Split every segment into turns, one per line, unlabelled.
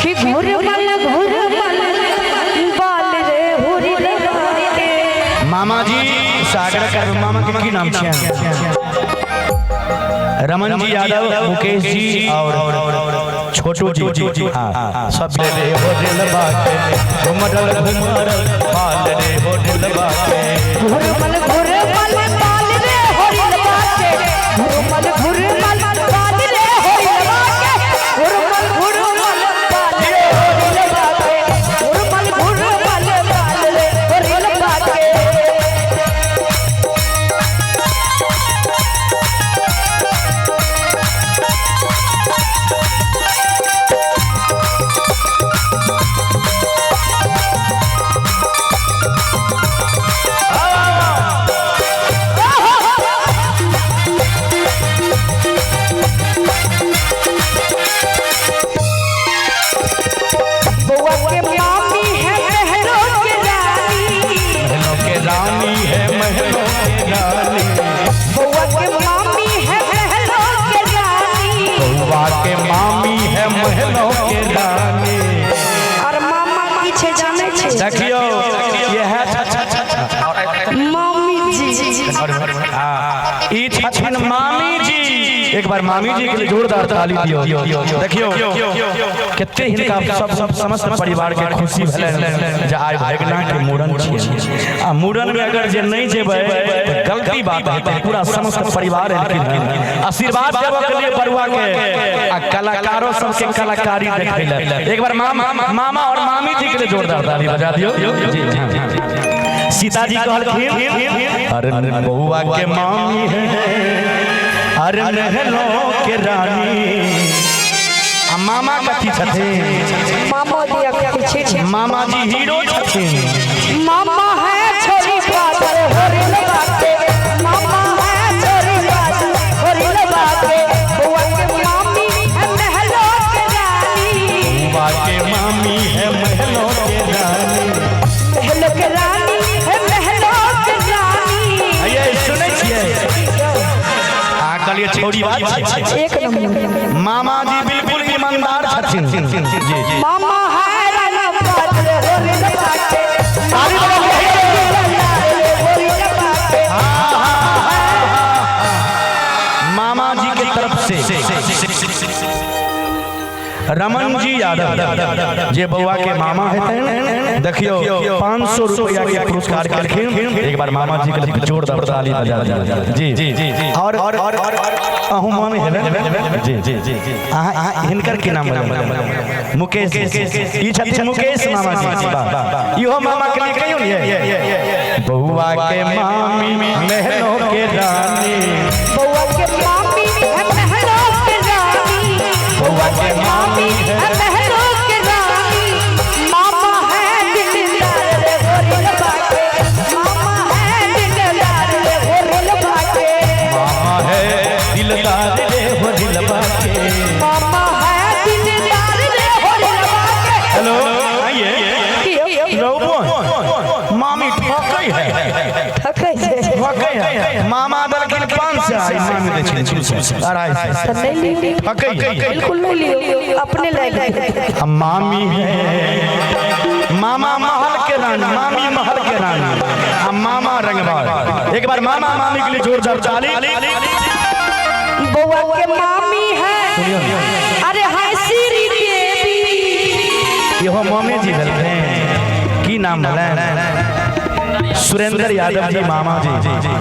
कि घुरमल घुरमल बाल रे हुरी के।
मामा जी सागर कर मामा के की नाम छियनि? रमन जी यादव, मुकेश जी और छोटू जी। हाँ, सब रे हो दिलबा के घुमरल घुमरल बाल रे हो दिलबा के।
घुरमल घुरमल बाल रे होरी के, घुरमल घुरमल बाल रे होरी के, घुरमल घुरमल बाल रे होरी के, घुरमल घुरमल बाल रे होरी के। बउआ के मामी है महलों के रानी।
महलों के रानी है, महलों के रानी।
बउआ के मामी है महलों के रानी।
बउआ के मामी है महलों के रानी।
और मामा की छे जाने छे?
देखियो, ये है
मामी जी।
हाँ, ई छथिन मामी जी। एक बार मामी जी के लिए जोरदार ताली दियो। देखियो कते हिनका सब सब समस्त परिवार के खुशी भेलनि जे आइ भगना के मूड़न छियै। आ मूड़न में अगर जे नहीं जेबै तऽ गलती बात हेतै। पूरा समस्त परिवार एलखिन हन आशीर्वाद देबऽ के लिए बरुआ के आ कलाकारों सबके कलाकारी देखै लए। एक बार मामा मामा और मामी जी के लिए जोरदार ताली बजा दियो। जी जी। सीता जी कहलखिन, अरे बउआ के मामी है, अरे महलों के रानी। आ मामा कथी छथिन?
मामा जी अखी छे।
मामा जी हीरो छथिन।
मामा है छोरी पागल होरी बाटे, मामा है छोरी पागल होरी बाटे। बउआ के मामी है महलों के रानी।
बउआ के मामी है महलों के रानी।
महलों के रानी है, महलों के रानी।
ये सुनै छियै? अहाँ कहलियै छौड़ी बात छै।
एक नंबर।
मामा जी बिल्कुल ईमानदार छथिन। जी जी।
मामा है राना पागल होरी बाटे।
ताली बजाउ।
होरी बाटे।
मामा जी के तरफ से रमन जी यादव जे बउआ के मामा हेतनि, देखियो 500 रुपया के पुरस्कार केलखिन। एक बार मामा जी के लिए जोरदार ताली बजा दियो। जी जी। और अहूँ मामी हेबै? जी जी। अहाँ हिनकर की नाम भेलै? मुकेश जी। ई छथिन मुकेश मामा जी। वाह, इहो मामा के लिए कहियो ने। बउआ के मामी महलों के रानी।
बउआ के मामी है महलों के रानी। बउआ के मामी है महलों के रानी। मामा है दिलदार रे होरी बाटे। मामा है दिलदार रे होरी बाटे।
मामा है दिलदार रे हो दिलबा के।
मामा है दिलदार रे होरी बाटे।
हेलो, आइए। रौबो मामी ठकै है।
ठकै छै।
ठकै है। मामा देलखिन 500, आई मामी दै छै 200, 250।
तऽ नहीं लियो।
ठकै है।
बिल्कुल नहीं लियो, अपने लायक।
हम मामी है, मामा महल के रानी, मामी महल के रानी, हम मामा रंगबाज। एक बार मामा मामी के लिए जोरदार ताली।
बउआ के मामी है, अरे हाय श्री देवी।
इहो मामी जी भेलखिन। की नाम भेलनि? सुरेंद्र यादव जी मामा जी,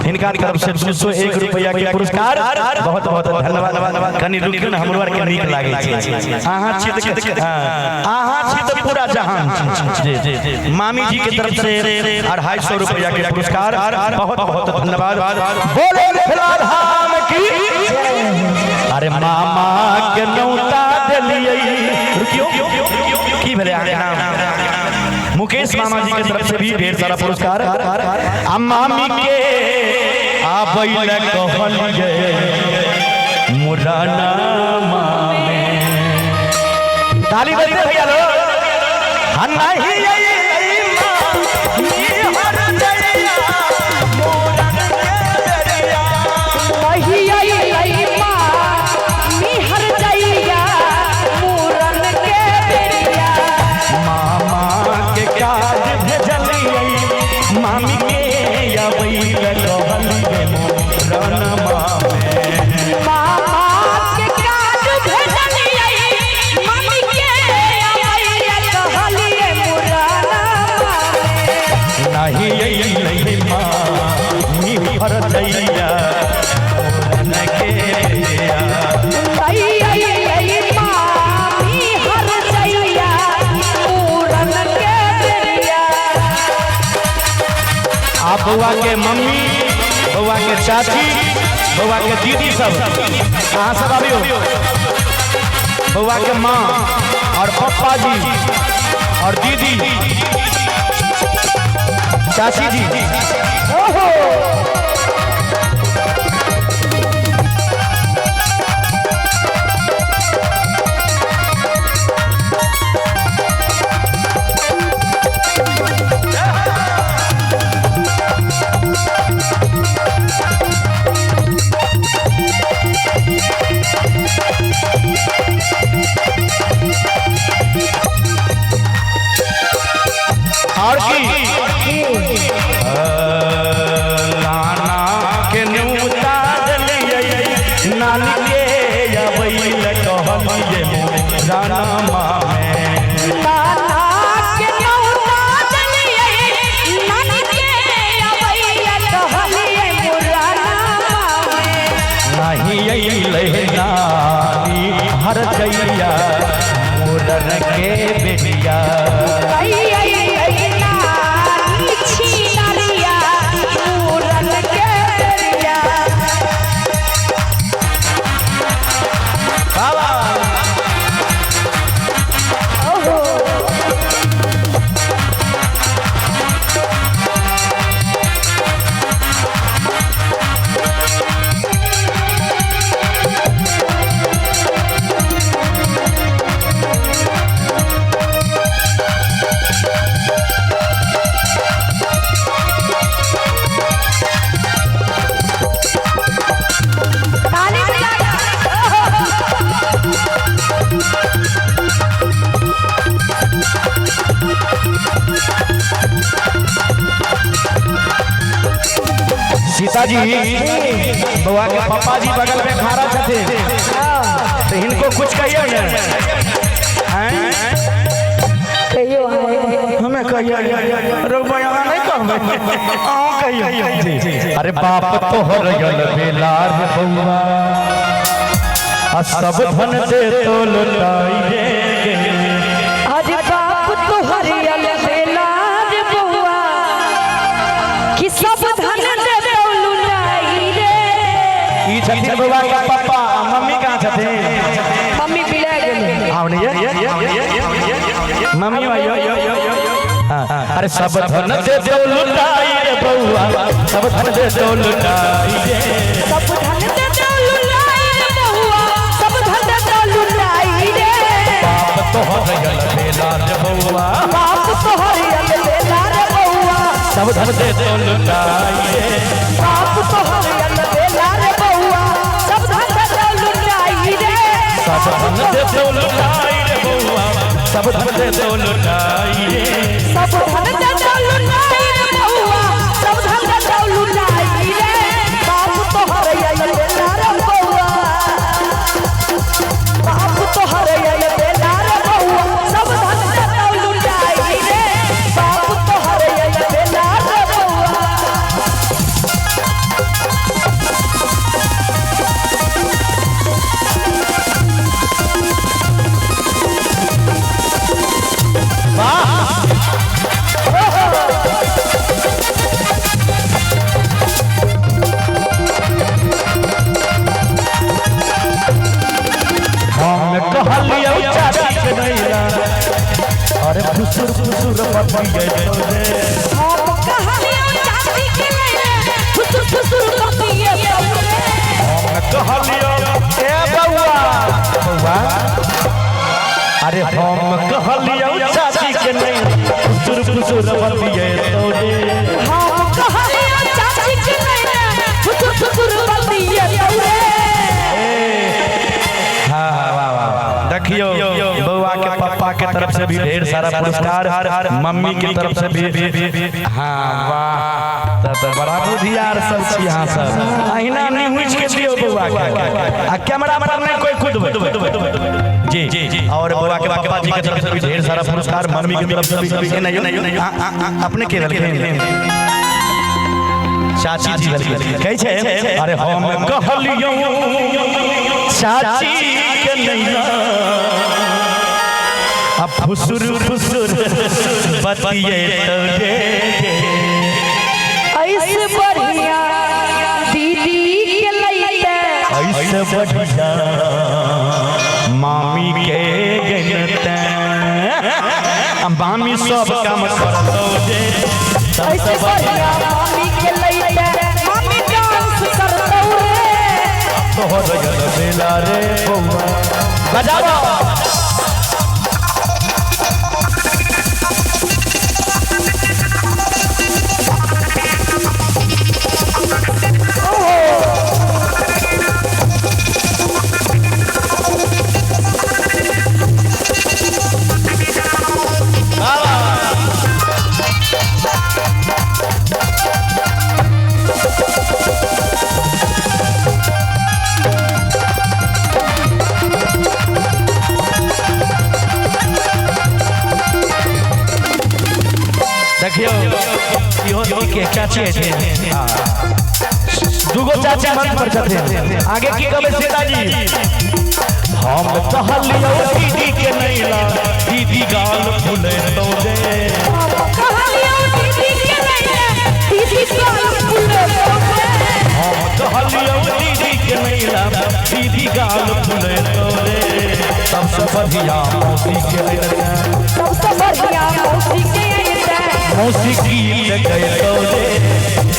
हिनका तरफ से 201 रुपया के पुरस्कार। बहुत बहुत धन्यवाद। कनी रुकियो ने, हमरो आर के नीक लागै छै। अहाँ छी तऽ, अहाँ छी तऽ पूरा जहान छी। जी जी। मामी जी के तरफ से 250 रुपया के पुरस्कार। बहुत बहुत धन्यवाद। बोले मिथिला धाम की। अरे मामा के नौता देलियै। रुकियो, की भेलै अहाँके नाम? मुकेश मामा जी के तरफ से भी ढेर सारा पुरस्कार। आ मामी के आबै लए कहलियै मुराना मामे। ताली बजते भैया लोग। हाँ नहीं अइलै मामी हर जइया मुरन के बेरिया।
नहीं अइलै मामी हर जइया मुरन के बेरिया।
आप बउआ के मम्मी, बउआ के चाची, बउआ के दीदी सब, अहाँ सब आबियो। बउआ के माँ और पप्पा जी और दीदी, चाची जी। और की नाना के न्यूता देलियै, नानी के अबैल कहलियै राना मामे।
नाना के न्योता देलियै, नानी के अबैल कहलियै मुराना मामे।
नहीं अइलै नानी हर जइया मुरन के बेटिया।
नानी छिनरिया मुरन के बेटिया।
बाबा
ओहो ताली बजा।
सीता जी, बउआ के पप्पा जी बगल में खड़ा छथिन, तो इनको कुछ कहियो ने। हैं?
कहियो।
हमें कहियो रघुभाई, अहाँ नहीं कहबै, अहाँ कहियो। अरे बाप तोहर गल बेलार बउआ, आ सब धन दे तो लुटाई रे गे।
अरे बाप तोहर अलबेलार बउआ, कि सब धन दे तो लुटाई रे।
ई छथिन बउआ के पप्पा, आ मम्मी कहाँ छथिन?
मम्मी बिला गेलै।
आओ नहीं, मम्मी आइयो। हाँ, अरे सब धन दे दो लुटाई रे बउआ, सब धन दे दो लुटाई रे।
सब धन दे तो लुटाई रे बउआ, सब धन दे तो लुटाई रे।
बाप तोहर गल बेलार बउआ,
बाप तोहर अलबेलार बउआ,
सब धन दे दो लुटाई रे।
बाप तोहर अलबेलार बउआ, सब धन दे तो लुटाई रे।
सब धन दे दो लुटाई रे बउआ, सब धन दे दो लुटाई रे।
सब धन दे तो लुटाई रे बउआ, सब धन दे तो लुटाई रे। बाप तोहर अलबेलार बउआ, बाप तोहर अलबेलार बउआ, सब धन दे तो लुटाई रे। बाप तोहर अलबेलार बउआ।
हम कहलियौ चाची के नैया, अरे फुसुर फुसुर बतियै तोरे।
हम कहलियौ चाची के नैया, फुसुर फुसुर बतियै तोरे।
हम कहलियौ ए बउआ, बउआ, अरे हम कहलियौ चाची के नैया, फुसुर फुसुर बतियै तोरे।
हम कहलियौ चाची के नैया, फुसुर फुसुर बतियै तोरे।
हाँ हाँ, वाह वाह वाह। देखियो बउआ के पप्पा के तरफ से भी ढेर सारा पुरस्कार, मम्मी के तरफ से भी। हाँ वाह, तब तो बड़ा बुधियार सब छी अहाँ सब। अहिना नहीं हुइच के दियो बउआ के, आ कैमरा पर नहीं कोई कूदबै। जी जी, और बउआ के पप्पा जी के तरफ से भी ढेर सारा पुरस्कार, मम्मी के तरफ से भी। नहीं, अपने के भेलखिन, चाची जी भेलखिन। कहै छै, अरे हम कहलियौ चाची के नैया, आ फुसुर फुसुर बतियै तोरे।
ऐ
से बढ़िया मामी के गनते, मामी सब काम करतौ जे।
ऐसे बढ़िया मामी के लैते, मामी डांस करतौ रे।
तोहर बेला रे बौआ बजाओ। देखियो इहो के चाची हेथिन, दूगो चाची मंच पर छथिन। आगे की कहबै सीताजी? हम कहलियौ दीदी के नैला, दीदी गाल फुलेतौ रे।
कहलियौ दीदी के नैला, दीदी गाल फुलेतौ रे।
हम कहलियौ दीदी के नैला, दीदी गाल फुलेतौ रे। सबसे बढ़िया मौसी के नैला,
सबसे बढ़िया मौसी के अइते,
मौसी गीत गैतौ रे।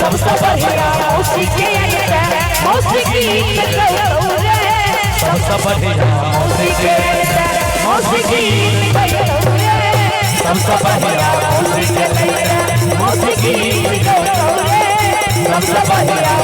सबसे बढ़िया मौसी के अइते, मौसी गीत गैतौ रे।
सबसे बढ़िया मौसी के
अइते, मौसी गीत गैतौ रे।
सबसे बढ़िया
मौसी के अइते, मौसी गीत गैतौ रे। सबसे बढ़िया